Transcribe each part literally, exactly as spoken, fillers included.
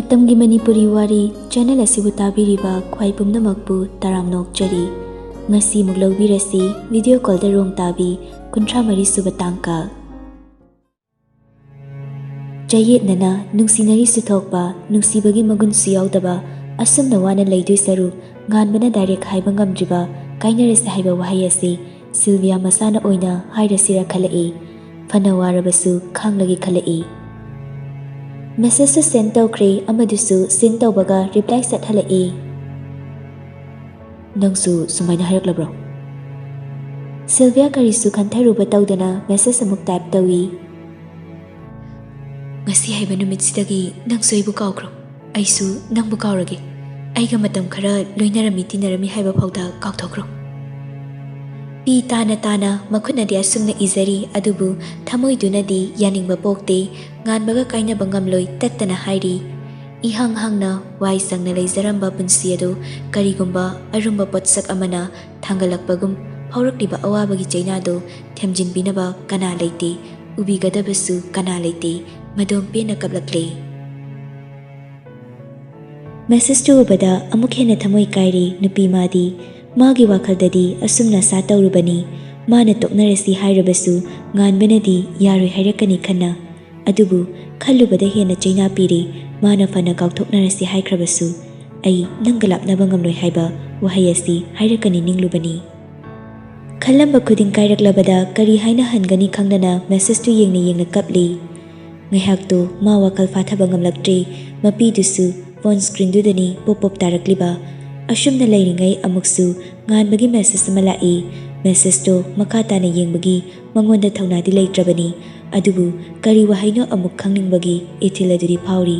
ꯃꯇꯝꯒꯤ ꯃꯅꯤꯄꯨꯔꯤ ꯋꯥꯔꯤ ꯆꯦꯅꯦꯜ ꯑꯁꯤꯕꯨ ꯇꯥꯕꯤꯔꯤꯕ ꯈ꯭ꯋꯥꯏ ꯄꯨꯝꯅꯃꯛꯄꯨ ꯇꯔꯥꯝꯅ ꯑꯣꯛꯆꯔꯤ꯫ ꯉꯁꯤ ꯑꯃꯨꯛ ꯂꯧꯕꯤꯔꯁꯤ ꯚꯤꯗꯤꯑꯣ ꯀꯣꯜꯗ ꯔꯣꯡ ꯇꯥꯕꯤ ꯀꯨꯟꯊ꯭ꯔꯥ ꯃꯔꯤ ꯁꯨꯕ ꯇꯥꯡꯀꯛ꯫ ꯆꯌꯦꯠꯅꯅ ꯅꯨꯡꯁꯤꯅꯔꯤꯁꯨ ꯊꯣꯛꯄ, ꯅꯨꯡꯁꯤꯕꯒꯤ ꯃꯒꯨꯟꯁꯨ ꯌꯥꯎꯗꯕ, ꯑꯁꯨꯝꯅ ꯋꯥꯅ ꯂꯩꯗꯣꯏ ꯁꯔꯨꯛ, ꯉꯥꯟꯕꯅ ꯗꯥꯏꯔꯦꯛ ꯍꯥꯏꯕ ꯉꯝꯗ꯭ꯔꯤꯕ ꯀꯥꯏꯅꯔꯁꯦ ꯍꯥꯏꯕ ꯋꯥꯍꯩ ꯑꯁꯤ ꯁꯤꯜꯚꯤꯌꯥ ꯃꯁꯥꯅ ꯑꯣꯏꯅ ꯍꯥꯏꯔꯁꯤꯔ ꯈꯜꯂꯛꯏ꯫ ꯐꯅ ꯋꯥꯔꯕꯁꯨ ꯈꯥꯡꯂꯒꯦ ꯈꯜꯂꯛꯏ꯫ ꯃꯦꯁꯦꯖꯁꯨ ꯁꯦꯟ ꯇꯧꯈ꯭ꯔꯦ, ꯑꯃꯗꯨꯁꯨ ꯁꯤꯟ ꯇꯧꯕꯒ ꯔꯤꯄ꯭ꯂꯥꯏ ꯁꯠ ꯍꯜꯂꯛꯏ꯫ "ꯅꯪꯁꯨ ꯁꯨꯃꯥꯏꯅ ꯍꯥꯏꯔꯛꯂꯕ꯭ꯔꯣ?" ꯁꯤꯜꯚꯤꯌꯥ ꯀꯔꯤꯁꯨ ꯈꯟꯊꯔꯨꯕ ꯇꯧꯗꯅ ꯃꯦꯁꯦꯖ ꯑꯃꯨꯛ ꯇꯥꯏꯞ ꯇꯧꯏ꯫ "ꯉꯁꯤ ꯍꯥꯏꯕ ꯅꯨꯃꯤꯠꯁꯤꯗꯒꯤ ꯅꯪꯁꯨ ꯑꯩꯕꯨ ꯀꯥꯎꯈ꯭ꯔꯣ, ꯑꯩꯁꯨ ꯅꯪꯕꯨ ꯀꯥꯎꯔꯒꯦ꯫ ꯑꯩꯒ ꯃꯇꯝ ꯈꯔ ꯂꯣꯏꯅꯔꯝꯃꯤ ꯇꯤꯟꯅꯔꯝꯃꯤ ꯍꯥꯏꯕ ꯐꯥꯎꯗ ꯀꯥꯎꯊꯣꯛꯈ꯭ꯔꯣ꯫" ꯄꯤ ꯇꯥꯅ ꯇꯥꯅ ꯃꯈꯨꯠꯅꯗꯤ ꯑꯁꯨꯝꯅ ꯏꯖꯔꯤ, ꯑꯗꯨꯕꯨ ꯊꯃꯣꯏꯗꯨꯅꯗꯤ ꯌꯥꯅꯤꯡꯕ ꯄꯣꯛꯇꯦ꯫ ꯉꯥꯟꯕꯒ ꯀꯥꯏꯅꯕ ꯉꯝꯂꯣꯏ ꯇꯠꯇꯅ ꯍꯥꯏꯔꯤ꯫ ꯏꯍꯥꯡ ꯍꯥꯡꯅ ꯋꯥꯏ ꯁꯪꯅ ꯂꯩꯖꯔꯝꯕ ꯄꯨꯟꯁꯤ ꯑꯗꯨ ꯀꯔꯤꯒꯨꯝꯕ ꯑꯔꯨꯝꯕ ꯄꯣꯠꯁꯛ ꯑꯃꯅ ꯊꯥꯡꯒꯠꯂꯛꯄꯒꯨꯝ ꯐꯥꯎꯔꯛꯂꯤꯕ ꯑꯋꯥꯕꯒꯤ ꯆꯩꯅꯥꯗꯨ ꯊꯦꯝꯖꯤꯟꯕꯤꯅꯕ ꯀꯅꯥ ꯂꯩꯇꯦ, ꯎꯕꯤꯒꯗꯕꯁꯨ ꯀꯅꯥ ꯂꯩꯇꯦ, ꯃꯗꯣꯝ ꯄꯦꯟꯅ ꯀꯞꯂꯛꯂꯦ꯫ ꯃꯦꯁꯦꯖꯇꯨ ꯎꯕꯗ ꯑꯃꯨꯛ ꯍꯦꯟꯅ ꯊꯃꯣꯏ ꯀꯥꯏꯔꯤ ꯅꯨꯄꯤ ꯃꯥꯗꯤ꯫ ꯃꯥꯒꯤ ꯋꯥꯈꯜꯗꯗꯤ ꯑꯁꯨꯝꯅ ꯑꯁꯥ ꯇꯧꯔꯨꯕꯅꯤ, ꯃꯥꯅ ꯇꯣꯛꯅꯔꯁꯤ ꯍꯥꯏꯔꯕꯁꯨ ꯉꯥꯟꯕꯅꯗꯤ ꯌꯥꯔꯣꯏ ꯍꯥꯏꯔꯛꯀꯅꯤ ꯈꯟꯅ꯫ ꯑꯗꯨꯕꯨ ꯈꯜꯂꯨꯕꯗ ꯍꯦꯟꯅ ꯆꯩꯅꯥ ꯄꯤꯔꯤ꯫ ꯃꯥꯅ ꯐꯅ ꯀꯥꯎꯊꯣꯛꯅꯔꯁꯤ ꯍꯥꯏꯈ꯭ꯔꯕꯁꯨ, "ꯑꯩ ꯅꯪꯒ ꯂꯥꯞꯅꯕ ꯉꯝꯂꯣꯏ" ꯍꯥꯏꯕ ꯋꯥꯍꯩ ꯑꯁꯤ ꯍꯥꯏꯔꯛꯀꯅꯤ ꯅꯤꯡꯂꯨꯕꯅꯤ꯫ ꯈꯜꯂꯝꯕ ꯈꯨꯗꯤꯡ ꯀꯥꯏꯔꯛꯂꯕꯗ ꯀꯔꯤ ꯍꯥꯏꯅ ꯍꯟꯒꯅꯤ ꯈꯪꯗꯅ ꯃꯦꯁꯦꯖꯇꯨ ꯌꯦꯡꯅ ꯌꯦꯡꯅ ꯀꯞꯂꯤ꯫ ꯉꯥꯏꯍꯥꯛꯇꯨ ꯃꯥ ꯋꯥꯈꯜ ꯐꯥꯊꯕ ꯉꯝꯂꯛꯇ꯭ꯔꯦ꯫ ꯃꯄꯤꯗꯨꯁꯨ ꯐꯣꯟ ꯁ꯭ꯀ꯭ꯔꯤꯟꯗꯨꯗꯅꯤ ꯄꯣꯞ ꯄꯣꯞ ꯇꯥꯔꯛꯂꯤꯕ꯫ ꯑꯁꯨꯝꯅ ꯂꯩꯔꯤꯉꯩ ꯑꯃꯨꯛꯁꯨ ꯉꯥꯟꯕꯒꯤ ꯃꯦꯁꯦꯖ ꯑꯃ ꯂꯥꯛꯏ꯫ ꯃꯦꯁꯦꯖꯇꯣ ꯃꯈꯥ ꯇꯥꯅ ꯌꯦꯡꯕꯒꯤ ꯃꯉꯣꯟꯗ ꯊꯧꯅꯥꯗꯤ ꯂꯩꯇ꯭ꯔꯕꯅꯤ꯫ ꯑꯗꯨꯕꯨ ꯀꯔꯤ ꯋꯥꯍꯩꯅꯣ ꯑꯃꯨꯛ ꯈꯪꯅꯤꯡꯕꯒꯤ ꯏꯊꯤꯜ ꯑꯗꯨꯗꯤ ꯐꯥꯎꯔꯤ꯫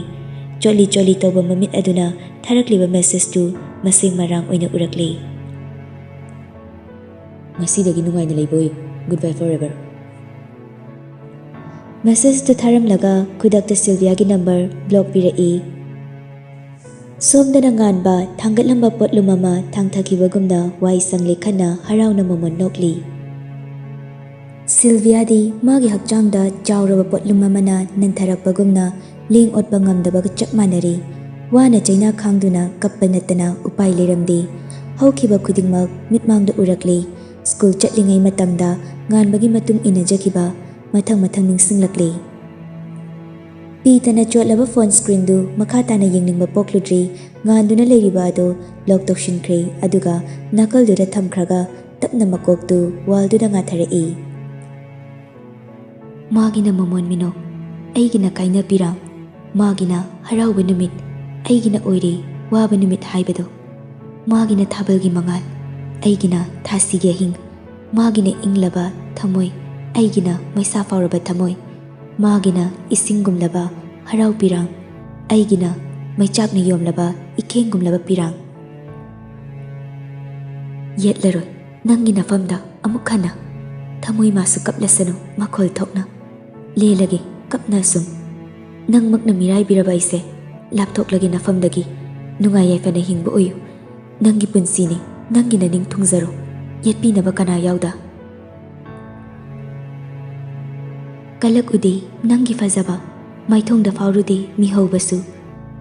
ꯆꯣꯠꯂꯤ ꯆꯣꯠꯂꯤ ꯇꯧꯕ ꯃꯃꯤꯠ ꯑꯗꯨꯅ ꯊꯥꯔꯛꯂꯤꯕ ꯃꯦꯁꯦꯖꯇꯨ ꯃꯁꯦꯡ ꯃꯔꯥꯡ ꯑꯣꯏꯅ ꯎꯔꯛꯂꯦ꯫ "ꯉꯁꯤꯗꯒꯤ ꯅꯨꯡꯉꯥꯏꯅ ꯂꯩꯕ ꯑꯣꯏꯌꯨ꯫ Goodbye forever꯫" ꯃꯦꯁꯦꯖꯇꯨ ꯊꯥꯔꯝꯂꯒ ꯈꯨꯗꯛꯇ ꯁꯤꯜꯚꯤꯌꯥꯒꯤ ꯅꯝꯕꯔ ꯕ꯭ꯂꯣꯛ ꯄꯤꯔꯛꯏ꯫ ꯁꯣꯝꯗꯅ ꯉꯥꯟꯕ ꯊꯥꯡꯒꯠꯂꯝꯕ ꯄꯣꯠꯂꯨꯝ ꯑꯃ ꯊꯥꯡꯊꯈꯤꯕꯒꯨꯝꯅ ꯋꯥꯏ ꯁꯪꯂꯦ ꯈꯟꯅ ꯍꯔꯥꯎꯅ ꯃꯃꯣꯟ ꯅꯣꯛꯂꯤ꯫ ꯁꯤꯜꯚꯤꯌꯥꯗꯤ ꯃꯥꯒꯤ ꯍꯛꯆꯥꯡꯗ ꯆꯥꯎꯔꯕ ꯄꯣꯠꯂꯨꯝ ꯑꯃꯅ ꯅꯟꯊꯔꯛꯄꯒꯨꯝꯅ ꯂꯦꯡ ꯑꯣꯠꯄ ꯉꯝꯗꯕꯒ ꯆꯞ ꯃꯥꯟꯅꯔꯦ꯫ ꯋꯥꯅ ꯆꯩꯅꯥ ꯈꯥꯡꯗꯨꯅ ꯀꯞꯄ ꯅꯠꯇꯅ ꯎꯄꯥꯏ ꯂꯩꯔꯝꯗꯦ꯫ ꯍꯧꯈꯤꯕ ꯈꯨꯗꯤꯡꯃꯛ ꯃꯤꯠꯃꯥꯡꯗ ꯎꯔꯛꯂꯦ꯫ ꯁ꯭ꯀꯨꯜ ꯆꯠꯂꯤꯉꯩ ꯃꯇꯝꯗ ꯉꯥꯟꯕꯒꯤ ꯃꯇꯨꯡ ꯏꯟꯅꯖꯈꯤꯕ ꯃꯊꯪ ꯃꯊꯪ ꯅꯤꯡꯁꯤꯡꯂꯛꯂꯦ꯫ ꯄꯤꯇꯅ ꯆꯣꯠꯂꯕ ꯐꯣꯟ ꯁ꯭ꯀ꯭ꯔꯤꯟꯗꯨ ꯃꯈꯥ ꯇꯥꯅ ꯌꯦꯡꯅꯤꯡꯕ ꯄꯣꯛꯂꯨꯗ꯭ꯔꯤ꯫ ꯉꯥꯟꯗꯨꯅ ꯂꯩꯔꯤꯕ ꯑꯗꯨ ꯂꯣꯛ ꯇꯧꯁꯤꯟꯈ꯭ꯔꯦ, ꯑꯗꯨꯒ ꯅꯥꯀꯜꯗꯨꯗ ꯊꯝꯈ꯭ꯔꯒ ꯇꯞꯅ ꯃꯀꯣꯛꯇꯨ ꯋꯥꯜꯗꯨꯗ ꯉꯥꯊꯔꯛꯏ꯫ ꯃꯥꯒꯤꯅ ꯃꯃꯣꯟ ꯃꯤꯅꯣꯛ, ꯑꯩꯒꯤꯅ ꯀꯥꯏꯅ ꯄꯤꯔꯥꯡ, ꯃꯥꯒꯤꯅ ꯍꯔꯥꯎꯕ ꯅꯨꯃꯤꯠ, ꯑꯩꯒꯤꯅ ꯑꯣꯏꯔꯦ ꯋꯥꯕ ꯅꯨꯃꯤꯠ ꯍꯥꯏꯕꯗꯣ꯫ ꯃꯥꯒꯤꯅ ꯊꯥꯕꯜꯒꯤ ꯃꯉꯥꯜ, ꯑꯩꯒꯤꯅ ꯊꯥꯁꯤꯒꯤ ꯑꯍꯤꯡ, ꯃꯥꯒꯤꯅ ꯏꯪꯂꯕ ꯊꯃꯣꯏ, ꯑꯩꯒꯤꯅ ꯃꯩꯁꯥ ꯐꯥꯎꯔꯕ ꯊꯃꯣꯏ, ꯃꯥꯒꯤꯅ ꯏꯁꯤꯡꯒꯨꯝꯂꯕ ꯍꯔꯥꯎ ꯄꯤꯔꯥꯡ, ꯑꯩꯒꯤꯅ ꯃꯩꯆꯥꯛꯅ ꯌꯣꯝꯂꯕ ꯏꯈꯦꯡꯒꯨꯝꯂꯕ ꯄꯤꯔꯥꯡ꯫ ꯌꯦꯠꯂꯔꯣꯏ ꯅꯪꯒꯤ ꯅꯐꯝꯗ ꯑꯃꯨꯛ ꯍꯟꯅ꯫ ꯊꯃꯣꯏ ꯃꯥꯁꯨ ꯀꯞꯂꯁꯅꯨ ꯃꯈꯣꯜ ꯊꯣꯛꯅ꯫ ꯂꯦꯜꯂꯒꯦ ꯀꯞꯅ ꯁꯨꯝ꯫ ꯅꯪꯃꯛꯅ ꯃꯤꯔꯥꯏꯕꯤꯔꯕ ꯑꯩꯁꯦ꯫ ꯂꯥꯞꯊꯣꯛꯂꯒꯦ ꯅꯐꯝꯗꯒꯤ꯫ ꯅꯨꯡꯉꯥꯏ ꯌꯥꯏꯐꯅ ꯍꯤꯡꯕ ꯑꯣꯏꯌꯨ꯫ ꯅꯪꯒꯤ ꯄꯨꯟꯁꯤꯅꯤ, ꯅꯪꯒꯤ ꯅꯅꯤꯡ ꯊꯨꯡꯖꯔꯣ꯫ ꯌꯦꯠꯄꯤꯅꯕ ꯀꯅꯥ ꯌꯥꯎꯗ? ꯀꯂꯛ ꯎꯗꯦ ꯅꯪꯒꯤ ꯐꯖꯕ, ꯃꯥꯏꯊꯣꯡꯗ ꯐꯥꯎꯔꯨꯗꯦ ꯃꯤꯍꯧꯕꯁꯨ꯫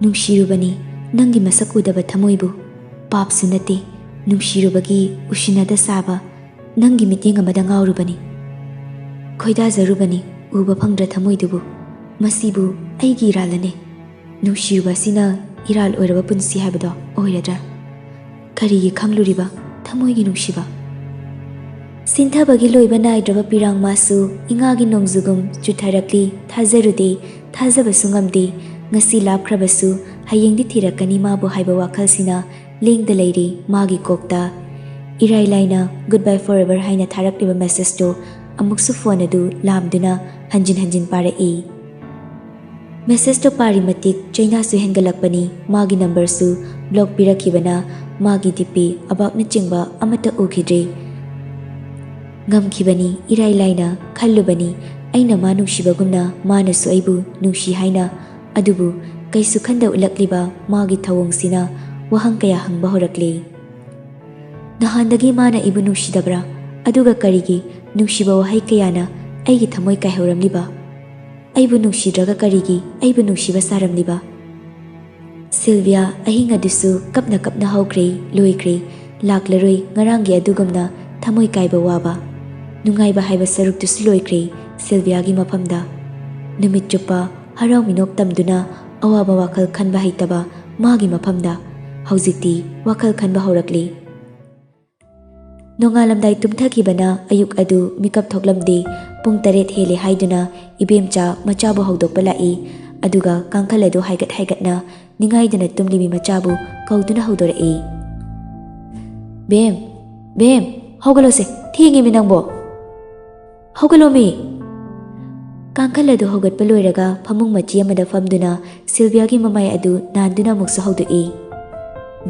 ꯅꯨꯡꯁꯤꯔꯨꯕꯅꯤ ꯅꯪꯒꯤ ꯃꯁꯛ ꯎꯗꯕ ꯊꯃꯣꯏꯕꯨ꯫ ꯄꯥꯞꯁꯨ ꯅꯠꯇꯦ ꯅꯨꯡꯁꯤꯔꯨꯕꯒꯤ ꯎꯁꯤꯟꯅꯗ ꯁꯥꯕ, ꯅꯪꯒꯤ ꯃꯤꯠꯌꯦꯡ ꯑꯃꯗ ꯉꯥꯎꯔꯨꯕꯅꯤ꯫ ꯈꯣꯏꯗꯥꯖꯔꯨꯕꯅꯤ ꯎꯕ ꯐꯪꯗ꯭ꯔ ꯊꯃꯣꯏꯗꯨꯕꯨ꯫ ꯃꯁꯤꯕꯨ ꯑꯩꯒꯤ ꯏꯔꯥꯜꯂꯅꯦ꯫ ꯅꯨꯡꯁꯤꯔꯨꯕ ꯑꯁꯤꯅ ꯏꯔꯥꯜ ꯑꯣꯏꯔꯕ ꯄꯨꯟꯁꯤ ꯍꯥꯏꯕꯗꯣ ꯑꯣꯏꯔꯗ꯭ꯔꯥ? ꯀꯔꯤꯒꯤ ꯈꯪꯂꯨꯔꯤꯕ ꯊꯃꯣꯏꯒꯤ ꯅꯨꯡꯁꯤꯕ? ꯁꯤꯟꯊꯕꯒꯤ ꯂꯣꯏꯕ ꯅꯥꯏꯗ꯭ꯔꯕ ꯄꯤꯔꯥꯡ ꯃꯥꯁꯨ ꯏꯉꯥꯒꯤ ꯅꯣꯡꯖꯨꯒꯨꯝ ꯆꯨꯊꯔꯛꯂꯤ꯫ ꯊꯥꯖꯔꯨꯗꯦ, ꯊꯥꯖꯕꯁꯨ ꯉꯝꯗꯦ꯫ ꯉꯁꯤ ꯂꯥꯞꯈ꯭ꯔꯕꯁꯨ ꯍꯌꯦꯡꯗꯤ ꯊꯤꯔꯛꯀꯅꯤ ꯃꯥꯕꯨ ꯍꯥꯏꯕ ꯋꯥꯈꯜꯁꯤꯅ ꯂꯦꯡꯗ ꯂꯩꯔꯤ ꯃꯥꯒꯤ ꯀꯣꯛꯇ꯫ ꯏꯔꯥꯏ ꯂꯥꯏꯅ "Goodbye forever" ꯍꯥꯏꯅ ꯊꯥꯔꯛꯂꯤꯕ ꯃꯦꯁꯦꯖꯇꯨ ꯑꯃꯨꯛꯁꯨ ꯐꯣꯟ ꯑꯗꯨ ꯂꯥꯝꯗꯨꯅ ꯍꯟꯖꯤꯟ ꯍꯟꯖꯤꯟ ꯄꯥꯔꯛꯏ꯫ ꯃꯦꯁꯦꯖꯇꯣ ꯄꯥꯔꯤ ꯃꯇꯤꯛ ꯆꯩꯅꯥꯁꯨ ꯍꯦꯟꯒꯠꯂꯛꯄꯅꯤ꯫ ꯃꯥꯒꯤ ꯅꯝꯕꯔꯁꯨ ꯕ꯭ꯂꯣꯛ ꯄꯤꯔꯛꯈꯤꯕꯅ ꯃꯥꯒꯤ ꯗꯤ ꯄꯤ ꯑꯕꯥꯛꯅꯆꯤꯡꯕ ꯑꯃꯠꯇ ꯎꯈꯤꯗ꯭ꯔꯦ꯫ ꯉꯝꯈꯤꯕꯅꯤ ꯏꯔꯥꯏ ꯂꯥꯏꯅ꯫ ꯈꯜꯂꯨꯕꯅꯤ ꯑꯩꯅ ꯃꯥ ꯅꯨꯡꯁꯤꯕꯒꯨꯝꯅ ꯃꯥꯅꯁꯨ ꯑꯩꯕꯨ ꯅꯨꯡꯁꯤ ꯍꯥꯏꯅ꯫ ꯑꯗꯨꯕꯨ ꯀꯩꯁꯨ ꯈꯟꯗ ꯎꯠꯂꯛꯂꯤꯕ ꯃꯥꯒꯤ ꯊꯧꯑꯣꯡꯁꯤꯅ ꯋꯥꯍꯪ ꯀꯌꯥ ꯍꯪꯕ ꯍꯧꯔꯛꯂꯦ꯫ ꯅꯍꯥꯟꯗꯒꯤ ꯃꯥꯅ ꯑꯩꯕꯨ ꯅꯨꯡꯁꯤꯗꯕ꯭ꯔꯥ? ꯑꯗꯨꯒ ꯀꯔꯤꯒꯤ ꯅꯨꯡꯁꯤꯕ ꯋꯥꯍꯩ ꯀꯌꯥꯅ ꯑꯩꯒꯤ ꯊꯃꯣꯏ ꯀꯥꯏꯍꯧꯔꯝꯂꯤꯕ? ꯑꯩꯕꯨ ꯅꯨꯡꯁꯤꯗ꯭ꯔꯒ ꯀꯔꯤꯒꯤ ꯑꯩꯕꯨ ꯅꯨꯡꯁꯤꯕ ꯁꯥꯔꯝꯂꯤꯕ? ꯁꯤꯜꯚꯤꯌꯥ ꯑꯍꯤꯡ ꯑꯗꯨꯁꯨ ꯀꯞꯅ ꯀꯞꯅ ꯍꯧꯈ꯭ꯔꯦ, ꯂꯣꯏꯈ꯭ꯔꯦ꯫ ꯂꯥꯛꯂꯔꯣꯏ ꯉꯔꯥꯡꯒꯤ ꯑꯗꯨꯒꯨꯝꯅ ꯊꯃꯣꯏ ꯀꯥꯏꯕ ꯋꯥꯕ꯫ ꯅꯨꯡꯉꯥꯏꯕ ꯍꯥꯏꯕ ꯁꯔꯨꯛꯇꯨꯁꯨ ꯂꯣꯏꯈ꯭ꯔꯦ ꯁꯤꯜꯚꯤꯌꯥꯒꯤ ꯃꯐꯝꯗ꯫ ꯅꯨꯃꯤꯠ ꯆꯨꯞꯄ ꯍꯔꯥꯎ ꯃꯤꯅꯣꯛ ꯇꯝꯗꯨꯅ ꯑꯋꯥꯕ ꯋꯥꯈꯜ ꯈꯟꯕ ꯍꯩꯇꯕ ꯃꯥꯒꯤ ꯃꯐꯝꯗ ꯍꯧꯖꯤꯛꯇꯤ ꯋꯥꯈꯜ ꯈꯟꯕ ꯍꯧꯔꯛꯂꯤ꯫ ꯅꯣꯡꯉꯥꯜꯂꯝꯗꯥꯏ ꯇꯨꯝꯊꯈꯤꯕꯅ ꯑꯌꯨꯛ ꯑꯗꯨ ꯃꯤꯀꯞ ꯊꯣꯛꯂꯝꯗꯦ꯫ ꯄꯨꯡ ꯇꯔꯦꯠ ꯍꯦꯜꯂꯦ ꯍꯥꯏꯗꯨꯅ ꯏꯕꯦꯝꯆꯥ ꯃꯆꯥꯕꯨ ꯍꯧꯗꯣꯛꯄ ꯂꯥꯛꯏ꯫ ꯑꯗꯨꯒ ꯀꯥꯡꯈꯜ ꯑꯗꯨ ꯍꯥꯏꯒꯠ ꯍꯥꯏꯒꯠꯅ ꯅꯤꯡꯉꯥꯏꯗꯅ ꯇꯨꯝꯂꯤꯕꯤ ꯃꯆꯥꯕꯨ ꯀꯧꯗꯨꯅ ꯍꯧꯗꯣꯔꯛꯏ꯫ "ꯕꯦꯝ, ꯕꯦꯝ, ꯍꯧꯒꯠꯂꯣꯁꯦ, ꯊꯦꯡꯉꯦꯃꯤ ꯅꯪꯕꯣ꯫ ꯍꯧꯒꯠꯂꯣꯃꯤ!" ꯀꯥꯡꯈꯜ ꯑꯗꯨ ꯍꯧꯒꯠꯄ ꯂꯣꯏꯔꯒ ꯐꯃꯨꯡ ꯃꯆꯤ ꯑꯃꯗ ꯐꯝꯗꯨꯅ ꯁꯤꯜꯚꯤꯌꯥꯒꯤ ꯃꯃꯥꯏ ꯑꯗꯨ ꯅꯥꯟꯗꯨꯅ ꯑꯃꯨꯛꯁꯨ ꯍꯧꯗꯣꯛꯏ꯫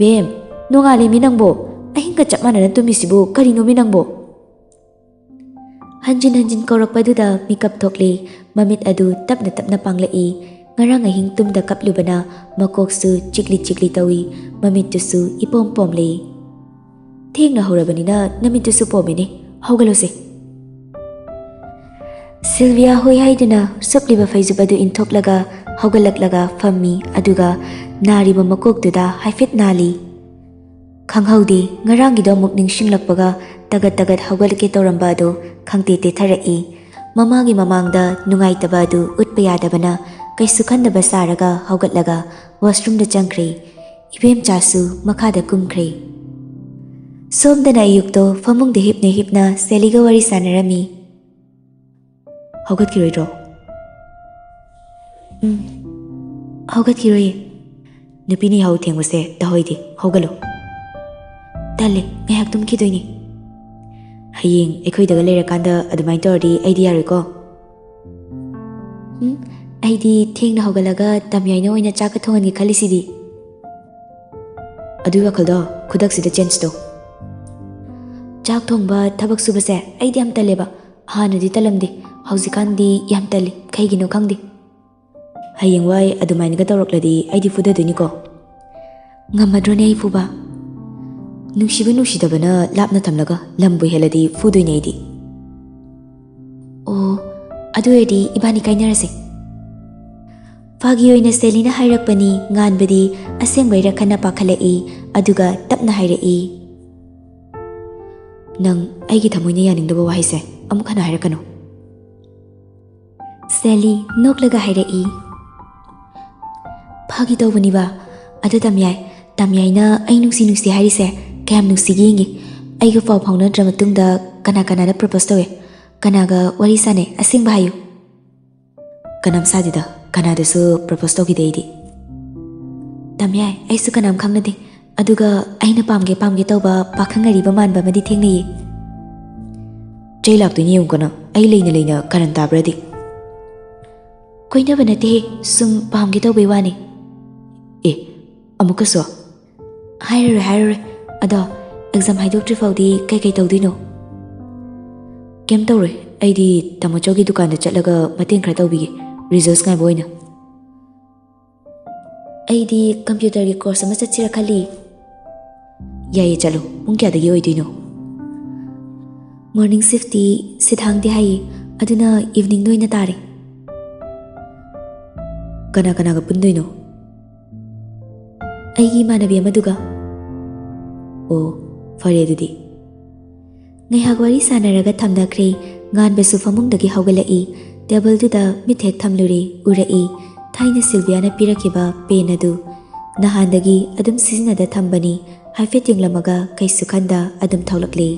"ꯕꯦꯝ, ꯅꯣꯡꯉꯥꯜꯂꯦꯃꯤ ꯅꯪꯕꯣ! ꯑꯍꯤꯡꯒ ꯆꯞ ꯃꯥꯟꯅꯅ ꯇꯨꯝꯃꯤꯁꯤꯕꯨ ꯀꯔꯤꯅꯣꯃꯤ ꯅꯪꯕꯣ?" ꯍꯟꯖꯤꯟ ꯍꯟꯖꯤꯟ ꯀꯧꯔꯛꯄꯗꯨꯗ ꯃꯤꯀꯞ ꯊꯣꯛꯂꯦ꯫ ꯃꯃꯤꯠ ꯑꯗꯨ ꯇꯞꯅ ꯇꯞꯅ ꯄꯥꯡꯂꯛꯏ꯫ ꯉꯔꯥꯡ ꯑꯍꯤꯡ ꯇꯨꯝꯗ ꯀꯞꯂꯨꯕꯅ ꯃꯀꯣꯛꯁꯨ ꯆꯤꯛꯂꯤ ꯆꯤꯛꯂꯤ ꯇꯧꯏ, ꯃꯃꯤꯠꯇꯨꯁꯨ ꯏꯄꯣꯝ ꯄꯣꯝꯂꯤ꯫ "ꯊꯦꯡꯅ ꯍꯧꯔꯕꯅꯤꯅ ꯅꯃꯤꯠꯇꯨꯁꯨ ꯄꯣꯝꯃꯤꯅꯦ, ꯍꯧꯒꯠꯂꯣꯁꯦ!" ꯁꯤꯜꯚꯤꯌꯥ ꯍꯣꯏ ꯍꯥꯏꯗꯨꯅ ꯁꯨꯞꯂꯤꯕ ꯐꯩꯖꯨꯞ ꯑꯗꯨ ꯏꯟꯊꯣꯛꯂꯒ ꯍꯧꯒꯠꯂꯛꯂꯒ ꯐꯝꯃꯤ, ꯑꯗꯨꯒ ꯅꯥꯔꯤꯕ ꯃꯀꯣꯛꯇꯨꯗ ꯍꯥꯏꯐꯦꯠ ꯅꯥꯜꯂꯤ꯫ ꯈꯪꯍꯧꯗꯦ, ꯉꯔꯥꯡꯒꯤꯗꯣ ꯑꯃꯨꯛ ꯅꯤꯡꯁꯤꯡꯂꯛꯄꯒ ꯇꯒꯠ ꯇꯒꯠ ꯍꯧꯒꯠꯂꯛꯀꯦ ꯇꯧꯔꯝꯕ ꯑꯗꯨ ꯈꯪꯇꯦ ꯇꯦꯊꯔꯛꯏ꯫ ꯃꯃꯥꯒꯤ ꯃꯃꯥꯡꯗ ꯅꯨꯡꯉꯥꯏꯇꯕ ꯑꯗꯨ ꯎꯠꯄ ꯌꯥꯗꯕꯅ ꯀꯩꯁꯨ ꯈꯟꯗꯕ ꯁꯥꯔꯒ ꯍꯧꯒꯠꯂꯒ ꯋꯥꯁꯔꯨꯝꯗ ꯆꯪꯈ꯭ꯔꯦ꯫ ꯏꯕꯦꯝꯆꯥꯁꯨ ꯃꯈꯥꯗ ꯀꯨꯝꯈ꯭ꯔꯦ꯫ ꯁꯣꯝꯗꯅ ꯑꯌꯨꯛꯇꯣ ꯐꯃꯨꯡꯗ ꯍꯤꯞꯅ ꯍꯤꯞꯅ ꯁꯦꯂꯤꯒ ꯋꯥꯔꯤ ꯁꯥꯟꯅꯔꯝꯃꯤ꯫ "ꯍꯧꯒꯠꯈꯤꯔꯣꯏꯗ꯭ꯔꯣ?" "ꯎꯝ, ꯍꯧꯒꯠꯈꯤꯔꯣꯏꯌꯦ꯫" "ꯅꯨꯄꯤꯅ ꯌꯥꯍꯧ ꯊꯦꯡꯕꯁꯦ ꯇꯧꯍꯩꯗꯦ, ꯍꯧꯒꯠꯂꯣ꯫" "ꯇꯜꯂꯦ, ꯉꯥꯏꯍꯥꯛ ꯇꯨꯝꯈꯤꯗꯣꯏꯅꯦ꯫" "ꯍꯌꯦꯡ ꯑꯩꯈꯣꯏꯗꯒ ꯂꯩꯔꯀꯥꯟꯗ ꯑꯗꯨꯃꯥꯏꯅ ꯇꯧꯔꯗꯤ ꯑꯩꯗꯤ ꯌꯥꯔꯣꯏꯀꯣ꯫" "ꯎꯝ, ꯑꯩꯗꯤ ꯊꯦꯡꯅ ꯍꯧꯒꯠꯂꯒ ꯇꯝꯌꯥꯏꯅ ꯑꯣꯏꯅ ꯆꯥꯛꯀ ꯊꯣꯡꯍꯟꯒꯦ ꯈꯜꯂꯤꯁꯤꯗꯤ꯫" "ꯑꯗꯨꯒꯤ ꯋꯥꯈꯜꯗꯣ ꯈꯨꯗꯛꯁꯤꯗ ꯆꯦꯟꯖ ꯇꯧ꯫" "ꯆꯥꯛ ꯊꯣꯡꯕ, ꯊꯕꯛ ꯁꯨꯕꯁꯦ ꯑꯩꯗꯤ ꯌꯥꯝ ꯇꯜꯂꯦꯕ꯫ ꯍꯥꯟꯅꯗꯤ ꯇꯜꯂꯝꯗꯦ, ꯍꯧꯖꯤꯛꯀꯥꯟꯗꯤ ꯌꯥꯝ ꯇꯜꯂꯤ, ꯀꯩꯒꯤꯅꯣ ꯈꯪꯗꯦ꯫" "ꯍꯌꯦꯡꯋꯥꯏ ꯑꯗꯨꯃꯥꯏꯅꯒ ꯇꯧꯔꯛꯂꯗꯤ ꯑꯩꯗꯤ ꯐꯨꯗꯗꯣꯏꯅꯤꯀꯣ꯫" "ꯉꯝꯃꯗ꯭ꯔꯣꯅꯦ ꯑꯩ ꯐꯨꯕ?" "ꯅꯨꯡꯁꯤꯕ ꯅꯨꯡꯁꯤꯗꯕꯅ ꯂꯥꯞꯅ ꯊꯝꯂꯒ ꯂꯝꯕꯨ ꯍꯦꯜꯂꯗꯤ ꯐꯨꯗꯣꯏꯅꯦ ꯑꯩꯗꯤ꯫" "ꯑꯣ, ꯑꯗꯨ ꯑꯣꯏꯔꯗꯤ ꯏꯕꯥꯅꯤ ꯀꯥꯏꯅꯔꯁꯦ꯫ ꯐꯥꯒꯤ ꯑꯣꯏꯅ ꯁꯦꯂꯤꯅ ꯍꯥꯏꯔꯛꯄꯅꯤ꯫ ꯉꯥꯟꯕꯗꯤ ꯑꯁꯦꯡꯕꯩꯔ ꯈꯟꯅ ꯄꯥꯈꯠꯂꯛꯏ, ꯑꯗꯨꯒ ꯇꯞꯅ ꯍꯥꯏꯔꯛꯏ, "ꯅꯪ ꯑꯩꯒꯤ ꯊꯃꯣꯏꯅ ꯌꯥꯅꯤꯡꯗꯕ ꯋꯥꯍꯩꯁꯦ ꯑꯃꯨꯛ ꯍꯟꯅ ꯍꯥꯏꯔꯛꯀꯅꯨ꯫" ꯁꯦꯂꯤ ꯅꯣꯛꯂꯒ ꯍꯥꯏꯔꯛꯏ, "ꯐꯥꯒꯤ ꯇꯧꯕꯅꯤꯕ꯫ ꯑꯗꯨ ꯇꯝꯌꯥꯏ, ꯇꯝꯌꯥꯏꯅ ꯑꯩ ꯅꯨꯡꯁꯤ ꯅꯨꯡꯁꯤ ꯍꯥꯏꯔꯤꯁꯦ ꯀꯌꯥꯝ ꯅꯨꯡꯁꯤꯒꯦ ꯌꯦꯡꯒꯦ꯫ ꯑꯩꯒ ꯄꯥꯎ ꯐꯥꯎꯅꯗ꯭ꯔ ꯃꯇꯨꯡꯗ ꯀꯅꯥ ꯀꯅꯥꯗ ꯄ꯭ꯔꯄꯣꯁ ꯇꯧꯋꯦ? ꯀꯅꯥꯒ ꯋꯥꯔꯤ ꯁꯥꯟꯅꯩ? ꯑꯁꯦꯡꯕ ꯍꯥꯏꯌꯨ꯫" "ꯀꯅꯥꯝ ꯁꯥꯗꯦꯗ, ꯀꯅꯥꯗꯁꯨ ꯄ꯭ꯔꯄꯣꯁ ꯇꯧꯈꯤꯗꯦ ꯑꯩꯗꯤ꯫" "ꯇꯝꯌꯥꯏ, ꯑꯩꯁꯨ ꯀꯅꯥꯝ ꯈꯪꯅꯗꯦ꯫ ꯑꯗꯨꯒ ꯑꯩꯅ ꯄꯥꯝꯒꯦ ꯄꯥꯝꯒꯦ ꯇꯧꯕ ꯄꯥꯈꯪ ꯑꯔꯤꯕ ꯃꯥꯟꯕ ꯑꯃꯗꯤ ꯊꯦꯡꯅꯩꯌꯦ꯫" "ꯆꯩ ꯂꯥꯛꯇꯣꯏꯅꯤ ꯌꯦꯡꯉꯨꯀꯣ ꯅꯪ, ꯑꯩ ꯂꯩꯅ ꯂꯩꯅ ꯀꯔꯟ ꯇꯥꯕ꯭ꯔꯗꯤ꯫" "ꯀꯣꯏꯅꯕ ꯅꯠꯇꯦꯍꯦ, ꯁꯨꯝ ꯄꯥꯝꯒꯦ ꯇꯧꯕꯩ ꯋꯥꯅꯤ꯫" "ꯑꯦ, ꯑꯃꯨꯛꯀꯁꯨ?" "ꯍꯥꯏꯔꯔꯣꯏ, ꯍꯥꯏꯔꯔꯣꯏ꯫ ꯑꯗꯣ ꯑꯦꯛꯖꯥꯝ ꯍꯥꯏꯗꯣꯛꯇ꯭ꯔꯤ ꯐꯥꯎꯗꯤ ꯀꯩꯀꯩ ꯇꯧꯗꯣꯏꯅꯣ?" "ꯀꯩꯝ ꯇꯧꯔꯣꯏ, ꯑꯩꯗꯤ ꯇꯥꯃꯣ ꯆꯧꯒꯤ ꯗꯨꯀꯥꯟꯗ ꯆꯠꯂꯒ ꯃꯇꯦꯡ ꯈꯔ ꯇꯧꯕꯤꯒꯦ, ꯔꯤꯖꯜꯁ ꯉꯥꯏꯕ ꯑꯣꯏꯅ꯫" "ꯑꯩꯗꯤ ꯀꯝꯄ꯭ꯌꯨꯇꯔꯒꯤ ꯀꯣꯔꯁ ꯑꯃ ꯆꯠꯁꯤꯔ ꯈꯜꯂꯤ꯫" "ꯌꯥꯏꯌꯦ, ꯆꯠꯂꯨ꯫ ꯄꯨꯡ ꯀꯌꯥꯗꯒꯤ ꯑꯣꯏꯗꯣꯏꯅꯣ?" "ꯃꯣꯔꯅꯤꯡ ꯁꯤꯐꯇꯤ ꯁꯤꯠ ꯍꯥꯡꯗꯦ ꯍꯥꯏꯌꯦ, ꯑꯗꯨꯅ ꯏꯚꯤꯅꯤꯡꯗ ꯑꯣꯏꯅ ꯇꯥꯔꯦ꯫" "ꯀꯅꯥ ꯀꯅꯥꯒ ꯄꯨꯟꯗꯣꯏꯅꯣ?" "ꯑꯩꯒꯤ ꯏꯃꯥꯟꯅꯕꯤ ꯑꯃꯗꯨꯒ꯫" "ꯑꯣ, ꯐꯔꯦ ꯑꯗꯨꯗꯤ꯫" ꯉꯥꯏꯍꯥꯛ ꯋꯥꯔꯤ ꯁꯥꯟꯅꯔꯒ ꯊꯝꯅꯈ꯭ꯔꯦ꯫ ꯉꯥꯟꯕꯁꯨ ꯐꯃꯨꯡꯗꯒꯤ ꯍꯧꯒꯠꯂꯛꯏ꯫ ꯇꯦꯕꯜꯗꯨꯗ ꯃꯤꯠ ꯍꯦꯛ ꯊꯝꯂꯨꯔꯦ, ꯎꯔꯛꯏ ꯊꯥꯏꯅ ꯁꯤꯜꯚꯤꯌꯥꯅ ꯄꯤꯔꯛꯈꯤꯕ ꯄꯦꯟ ꯑꯗꯨ꯫ ꯅꯍꯥꯟꯗꯒꯤ ꯑꯗꯨꯝ ꯁꯤꯖꯤꯟꯅꯗ ꯊꯝꯕꯅꯤ꯫ ꯍꯥꯏꯐꯦꯠ ꯌꯦꯡꯂꯝꯃꯒ ꯀꯩꯁꯨ ꯈꯟꯗ ꯑꯗꯨꯝ ꯊꯣꯛꯂꯛꯂꯦ꯫